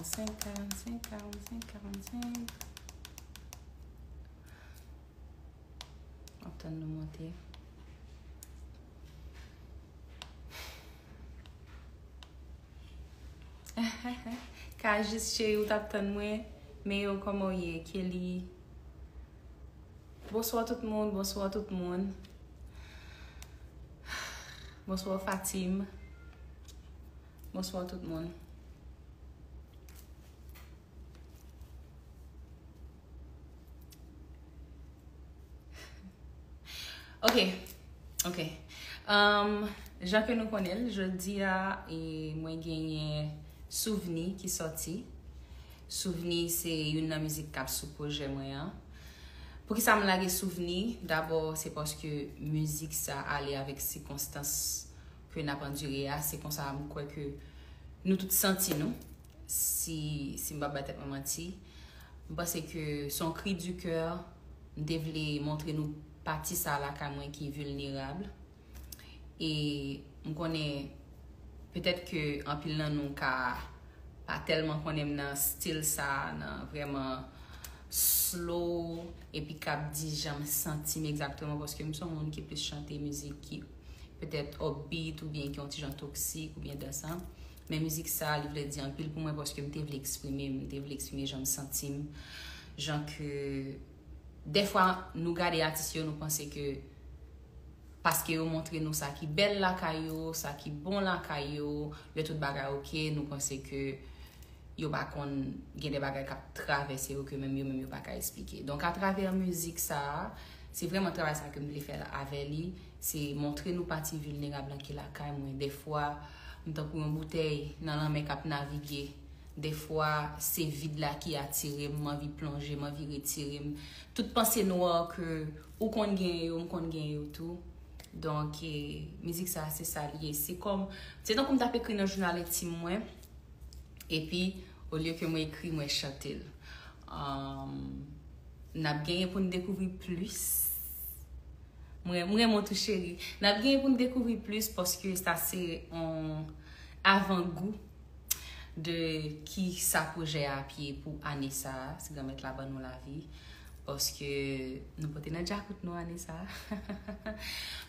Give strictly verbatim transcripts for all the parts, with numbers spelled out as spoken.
Senk, karannsenk, karannsenk, karannsenk. M ap tann nou monte. Kajis cheri, ou t ap tann mwen. Men yo, kòman w ye? Kelly. Bonswa tout moun, bonswa tout moun. Bonswa Fatim. Bonswa tout moun. Ok, ok. Um, jan ke nou konnen l, jodi a, e, mwen genyen Souvni ki sòti. Souvni se youn nan mizik k ap sou pwojè mwen an. Poukisa m lage Souvni? Dabò, se paske mizik sa ale avèk sikonstans ke n ap andire a. Se konsa m kwè ke nou tout santi nou. Si, si m pa bay tèt mwen manti, m panse ke se yon cri du cœur. M te vle montre nou pati sa lakay mwen ki vilnerab. E m konnen petèt ke anpil nan nou ka pa tèlman konnen m nan stil sa, nan vrèman slow, epi k ap di jan m santi m egzakteman, paske m se yon moun ki plis chante mizik ki petèt upbeat oubyen ki yon ti jan toksik oubyen dansan. Men mizik sa, li vle di anpil pou mwen paske m te vle eksprime m, m te vle eksprime jan m santi m, jan ke dèfwa nou gade atis yo, nou panse ke paske yo montre nou sa ki bèl lakay yo, sa ki bon lakay yo, lè tout bagay oke, nou panse ke yo pa konn gen de bagay k ap travèse yo ke menm yo menm yo pa ka eksplike. Donk, atravè mizik sa a, se vrèman travay sa ke m vle fè avè li, se montre nou pati vilnerab lan ki lakay mwen. Dèfwa, m tankou yon boutèy nan lanmè k ap navige. Dèfwa, se vid la ki atire m, m anvi plonje, m anvi retire m. Tout panse nwa ke ou konn genyen yo, m konn genyen yo tou. Donk, e, mizik sa, se sa li ye. Se kòm, se tankou m t ap ekri nan jounal entim mwen, epi, olye ke mwen ekri, mwen chante l. Um, n ap genyen pou n dekouvri plis. Mwen, mwen renmen w tou, cheri. N ap genyen pou n dekouvri plis, paske sa se yon avangou de ki sa pwojè a ap ye pou ane sa a, si Granmèt la ban nou lavi, paske nou pote nan djakout nou ane sa a.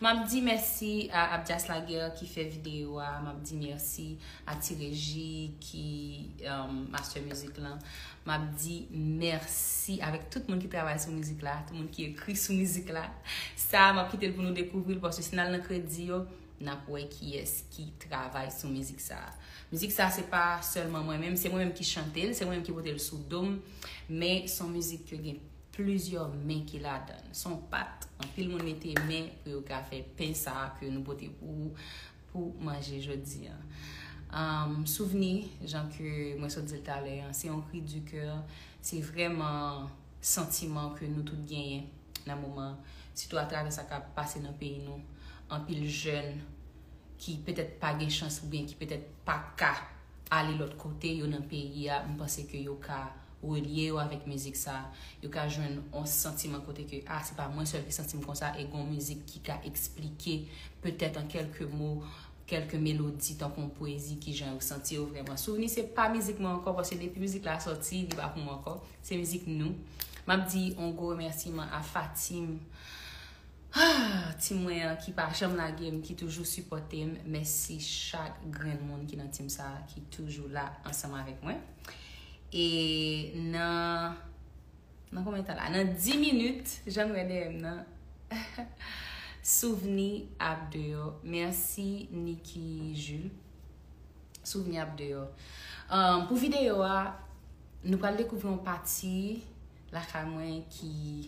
M ap di mèsi a Abdias Laguerre ki fè videyo a, m ap di mèsi a Ti Reji ki, um, master mizik lan. M ap di mèsi avèk tout moun ki travay sou mizik la, tout moun ki ekri sou mizik la. Sa, m ap kite l pou nou dekouvri l, paske si n al nan kredi yo, n ap wè kiyès ki travay sou mizik sa. Mizik sa, se pa sèlman mwen menm, se mwen menm ki chante l, se mwen menm ki pote l sou do m, men se yon mizik ke gen plizyè men ki ladan l. Se yon pat, anpil moun mete men pou yo ka fè pen sa ke nou pote pou ou, pou manje jodi a. Um, Souvni, jan ke mwen sot di l talè an, se yon cri du cœur, se vrèman santiman ke nou tout genyen nan moman, sitou atravè sa k ap pase nan peyi nou. Anpil jèn ki petèt pa gen chans oubyen ki petèt pa ka ale lòt kote, yo nan peyi a, m panse ke yo ka relye yo avèk mizik sa. Yo ka jwenn yon santiman kote ke, ah, se pa mwen sèl ki santi m konsa, e gon mizik ki ka eksplike, petèt an kèlke mo, kèlke melodi, tankou yon pwezi, ki jan yo santi yo vrèman. Souvni se pa mizik mwen ankò, paske depi mizik la sòti, li pa pou mwen ankò. Se mizik nou. M ap di yon gwo remèsiman a Fatim, ah, tim mwen an ki pa janm lage m, ki toujou sipòte m. Mèsi chak grenn moun ki nan tim sa a, ki toujou la ansanm avèk mwen. E nan, nan konbyen tan la? Nan dis minit, jan nou wè dèyè m nan. Souvni ap deyò. Mèsi, Nicky Jules. Souvni ap deyò. Um, pou videyo a, nou pral dekouvri yon pati lakay mwen ki,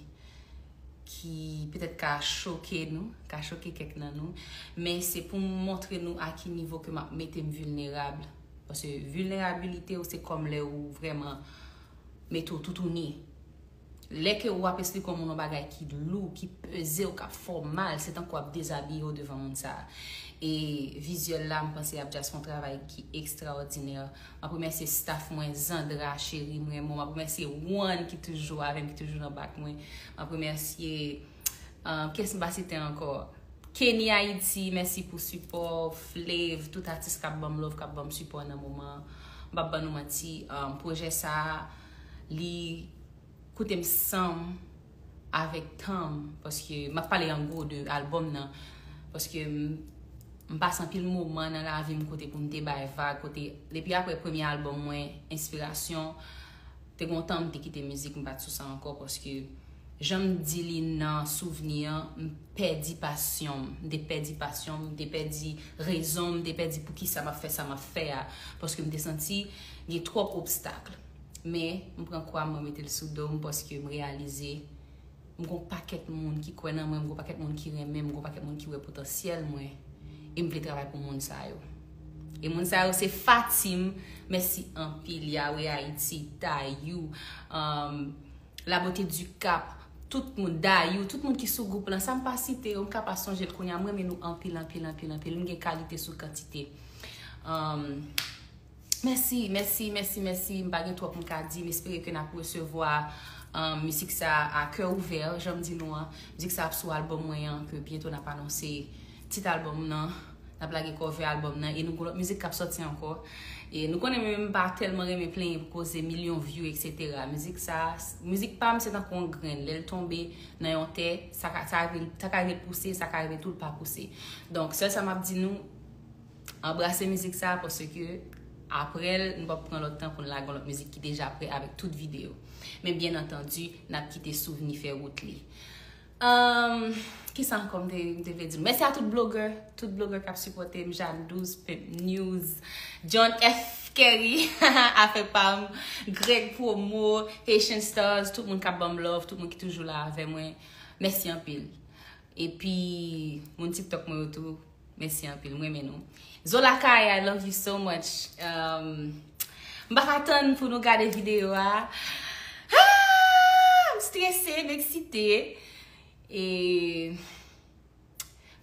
ki petèt ka choke nou, ka choke kèk nan nou, men se pou m montre nou a ki nivo ke m ap mete m vilnerab. Paske vilnerabilite w se kòm lè ou vrèman mete w toutouni. Lè ke w ap esplike yon moun yon bagay ki lou, ki peze w, k ap fè w mal, se tankou w ap dezabiye w devan moun sa a. E vizyèl la, m panse Abdias fè yon travay ki ekstraòdinè. M ap remèsye staff mwen, Zandra, cheri, m renmen w. M ap remèsye Juan ki toujou avè m, ki toujou nan bak mwen. M ap remèsye, euh, kiyès m pa site ankò? Kenny Haiti, mèsi pou sipò, Flav, tout atis k ap ban m love, k ap ban m sipò nan moman an. M p ap ban nou manti, um, pwojè sa a, li koute m san m avèk tan m, paske m ap pale an gwo de albòm nan, paske m, m pase anpil moman nan lavi m kote pou m te bay vag, kote, depi apre premye albòm mwen, Enspirasyon, te gen yon tan m te kite mizik, m pa t sou sa ankò, paske jan m di li nan souvni an, m pèdi pasyon m, m te pèdi pasyon m, m te pèdi rezon m, m te pèdi poukisa m ap fè sa m ap fè a, paske m te santi gen twòp obstak. Men, m pran kwa m, mwen mete l sou do m, paske m reyalize m gon pakèt moun ki kwè nan mwen, m gon pakèt moun ki renmen m, m gon pakèt moun ki wè potansyèl mwen, e m vle travay pou moun sa yo. E moun sa yo se Fatim, mèsi anpil, Yahweh Haïti, Tayou, um, La Beauté du Cap, tout moun, Dayou, tout moun ki sou gwoup lan, sa m pa site yo, m ka pa sonje l kounye a, m renmen nou anpil, anpil, anpil, anpil, m gen kalite sou kantite. Um, Mèsi, mèsi, mèsi, mèsi. M pa gen twòp m ka di. M espere ke n ap resevwa, um, mizik sa a kè ouvè, jan m di nou an. Mizik sa ap sou albòm mwen an, ke byento n ap anonse tit albòm nan. N ap lage cover albòm nan. E nou gon lòt mizik k ap sòti ankò. E nou konnen mwen menm m pa tèlman renmen plenyen pou koze milyon view, et cetera. Mizik sa, mizik pa m se tankou yon grenn. Lè l tonbe nan yon tè, sa ka, sa rive, sa ka rive l pouse, sa ka rive tou l pa pouse. Donk, sèl sa m ap di nou, anbrase mizik sa, paske apre l, nou p ap pran lòt tan pou n lage yon lòt mizik ki deja prè avèk tout videyo. Men byen antandi, n ap kite souvni fè wout li. Um, kisa ankò m te, m te vle di nou? Mèsi a tout blogè, tout blogè k ap sipòte m, Jeanne Douze, Pimp News, John F Kerry, Afè Pa M, Greg Promo, Haitian Stars, tout moun k ap ban m love, tout moun ki toujou la avè mwen. Mèsi anpil. Epi, moun TikTok mwen yo tou, mèsi anpil, m renmen nou. Zola Kay, I love you so much. Um, m pa ka tann pou nou gade videyo a. Ah, m strese, m eksite. E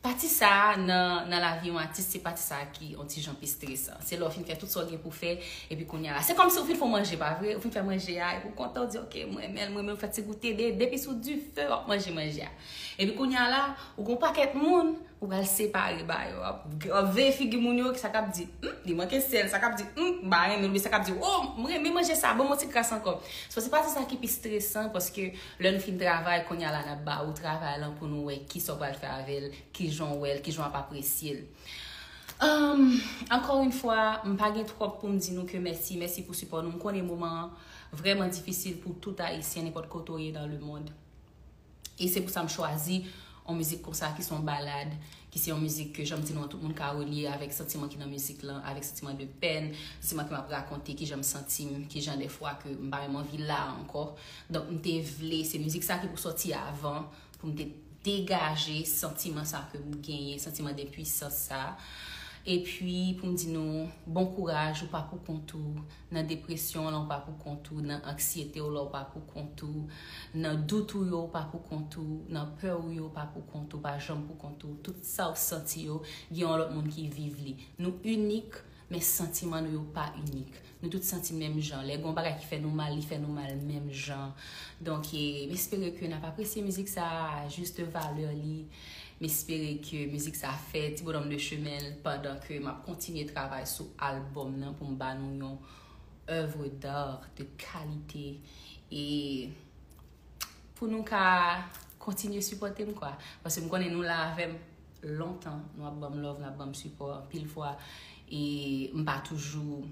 pati sa a nan, nan lavi yon atis, se pati sa a ki yon ti jan pi stresan. Se lè w fin fè tout sa w gen pou fè, epi kounye a la. Se kòmsi w fin fè manje, pa vre? Ou fin fè manje a, epi w kontan, w di, "Ok, mwen renmen l, mwen renmen l, fè ti goute, de, depi sou dife, w ap manje manje a." Epi kounye a la, ou gon pakèt moun, ou pral separe ba yo. W ap, w ap veye figi moun yo, sa k ap di, "Hmm, li manke sèl," sa k ap di, "Hmm, m pa renmen l," oubyen sa k ap di, "Oh, m renmen manje sa, ban m yon ti kras ankò." So, se pati sa ki pi stresan, paske lè nou fin travay, kounye a la, n ap ba ou travay lan pou nou wè kisa w pral fè avè l, kijan w wè l, kijan w ap apresye l. Um, ankò yon fwa, m pa gen twòp pou m di nou ke mèsi, mèsi pou sipò nou. M konnen moman an vrèman difisil pou tout Ayisyen, nenpòt kote w ye dans le monde. E se pou sa m chwazi yon mizik konsa ki se yon balad, ki se yon mizik ke, jan m di nou an, tout moun ka relye avèk santiman ki nan mizik lan, avèk santiman de pèn, santiman ke m ap rakonte, kijan m santi m, kijan dèfwa ke m pa menm anvi la ankò. Donk, m te vle, se mizik sa ki pou sòti avan, pou m te degaje santiman sa ke m genyen, santiman de pwisans sa. Epi, pou m di nou, bon kouraj, ou pa pou kont ou. Nan depresyon w lan, ou pa pou kont ou. Nan anksyete w lan, ou pa pou kont ou. Nan dout ou yo, ou pa pou kont ou. Nan pè ou yo, ou pa pou kont ou. Pa janm pou kont ou. Tout sa w santi yo, gen yon lòt moun ki viv li. Nou inik, men santiman nou yo pa inik. Nou tout santi n menm jan. Lè gen yon bagay ki fè nou mal, li fè nou mal menm jan. Donk, e, m espere ke n ap apresye mizik sa a a jis valè li. M espere ke mizik sa a fè ti bonòm de chemen l pandan ke m ap kontinye travay sou albòm nan pou m ba nou yon œuvre d'art de qualité. E pou nou ka kontinye sipòte m, kwa. Paske m konnen nou la avè m lontan, nou ap ban m love, nou ap ban m sipò anpil fwa. E m pa toujou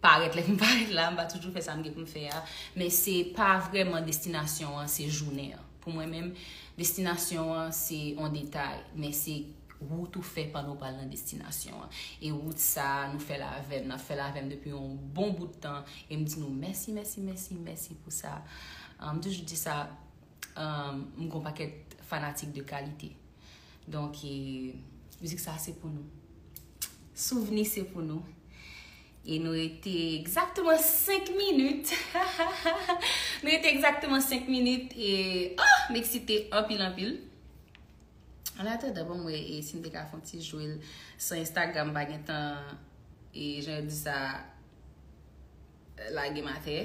parèt lè m parèt la, m pa toujou fè sa m gen pou m fè a. Men se pa vrèman destinasyon an, se jounen an. Pou mwen menm, destinasyon an se yon detay, men se wout ou fè pandan w pral nan destinasyon an. E wout sa a, nou fè l avè m, n ap fè l avè m depi yon bon bout tan. E m di nou mèsi, mèsi, mèsi, mèsi pou sa. Ah, m toujou di sa, ah, m gon pakèt fanatik de kalite. Donk, e, mizik sa a se pou nou. Souvni se pou nou. E nou rete egzakteman senk minit. Nou rete egzakteman senk minit. E, ah, m eksite anpil, anpil. An atandan, bon, m wè, e, si m te ka fè yon ti jwe l san Instagram pa gen tan, e, jan yo di sa, lage m atè.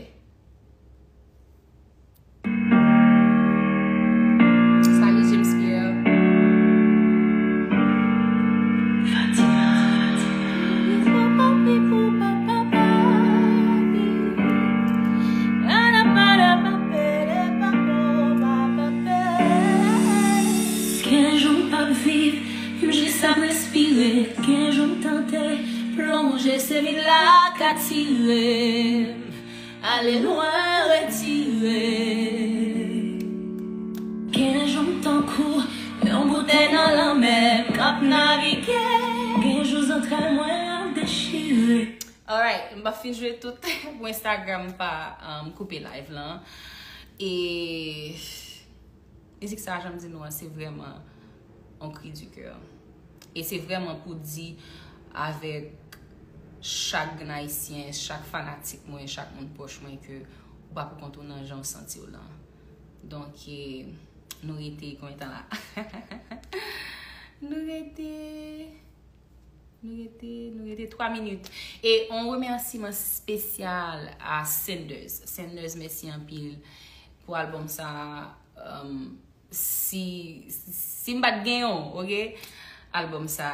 Salut James Pierre. Tante plonje, se vid la ka tire m ale lwen, retire. Gen jou m tankou yon boutèy nan lanmè, m ap navige. Gen jou zantray mwen ap dechire. Alright, m pa fin jwe tout pou Instagram pa um, koupe live lan. E mizik sa, jan m di nou an, se vrèman yon cri du cœur. E se vrèman pou di avèk chak grenn Ayisyen, chak fanatik mwen, chak moun pwòch mwen ke ou pa pou kont ou nan jan w santi w lan. Donk, e, nou rete konbyen tan la? Nou rete Nou rete, nou rete twa minit. E yon remèsiman espesyal a Sanders. Sanders, mèsi anpil pou albòm sa. Um, si, si m pa t gen yon, oke? Albòm sa,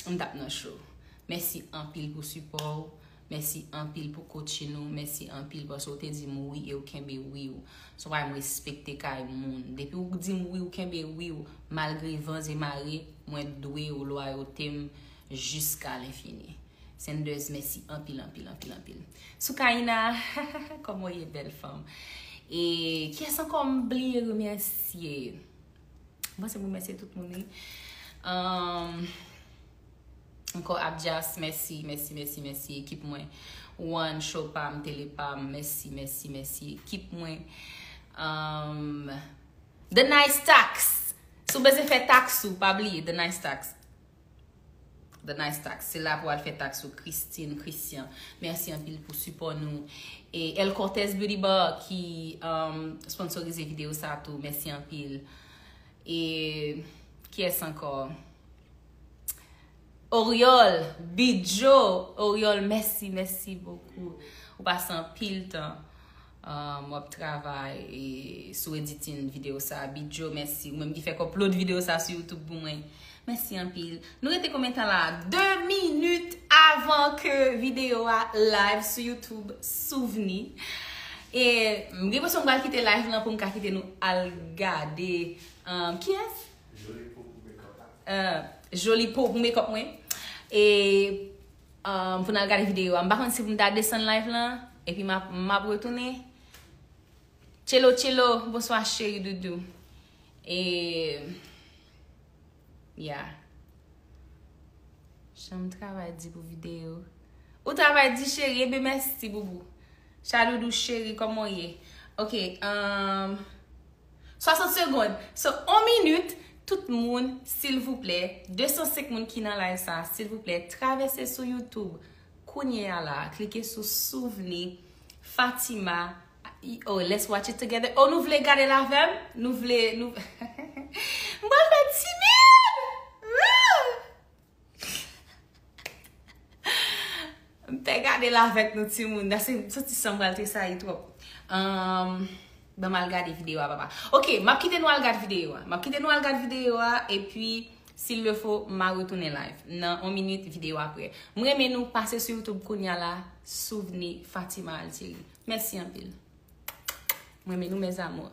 m t ap nan cho. Mèsi anpil pou sipò w. Mèsi anpil pou coaching ou. Mèsi anpil paske w te di m wi e w kenbe wi w. Se yon bagay m respekte kay moun. Depi w di m wi, w kenbe wi w, malgre van e mare, mwen dwe w lwayote m jiska lenfini. Sanders, mèsi anpil, anpil, anpil, anpil. Soukaina, kòman w ye, bèl fanm? E kiyès ankò m bliye remèsye? M panse m remèsye tout moun, wi. Um, ankò Abdias, mèsi, mèsi, mèsi, mèsi, ekip mwen. One, Show pa m, Tele pa m, mèsi, mèsi, mèsi, ekip mwen. Um, The Nice Tax. Si w bezwen fè taks ou, pa bliye The Nice Tax. The Nice Tax. Se la pou al fè taks ou. Christine, Christian, mèsi anpil pou sipò nou. E El Cortez Beauty Bar ki um, sponsorize videyo sa tou. Mèsi anpil. E kiyès ankò? Oriol, Bidjo, Oriol, mèsi, mèsi bokou. Ou pase anpil tan. Um, w ap travay e sou editing videyo sa. Bidjo, mèsi. Ou menm ki fèk upload videyo sa sou YouTube pou mwen. Mèsi anpil. Nou rete konbyen tan la? De minit avan ke videyo a live sou YouTube. Souvni. E m gen enpresyon m pral kite live lan pou m ka kite nou al gade. Um, kiyès? Joli pou pou make up la. Uh, joli pou pou make up mwen. E um, pou n al gade videyo a. M pa konn si pou m ta desann live lan. Epi m ap, m ap retounen. Tchelo, tchelo, bonswa cheri doudou. E, yeah. Jan m travay di pou videyo. Ou travay di cheri, ebyen mèsi boubou. Chadoudou cheri, kòman w ye? Ok, um, swasant segonn. So, yon minit, tout moun, silvouplè, de san senk moun ki nan live sa, silvouplè, travèse sou YouTube. Kounye a la, klike sou souvni Fatima. Oh, let's watch it together. Oh, nou vle gade l avè m? Nou vle, nou... M pral fè timid! Woo! M te gade l avèk nou timoun. Dasi, m santi san m pral tresayi twòp. Um, ban m al gade videyo a, papa. Ok, m ap kite nou al gade videyo a. M ap kite nou al gade videyo a, epi, s'il le faut, m a retounen live. Nan yon minit, videyo a prè. M renmen nou pase sou YouTube kounye a la, souvni Fatima Altieri. Mèsi anpil. M renmen nou, mes amours.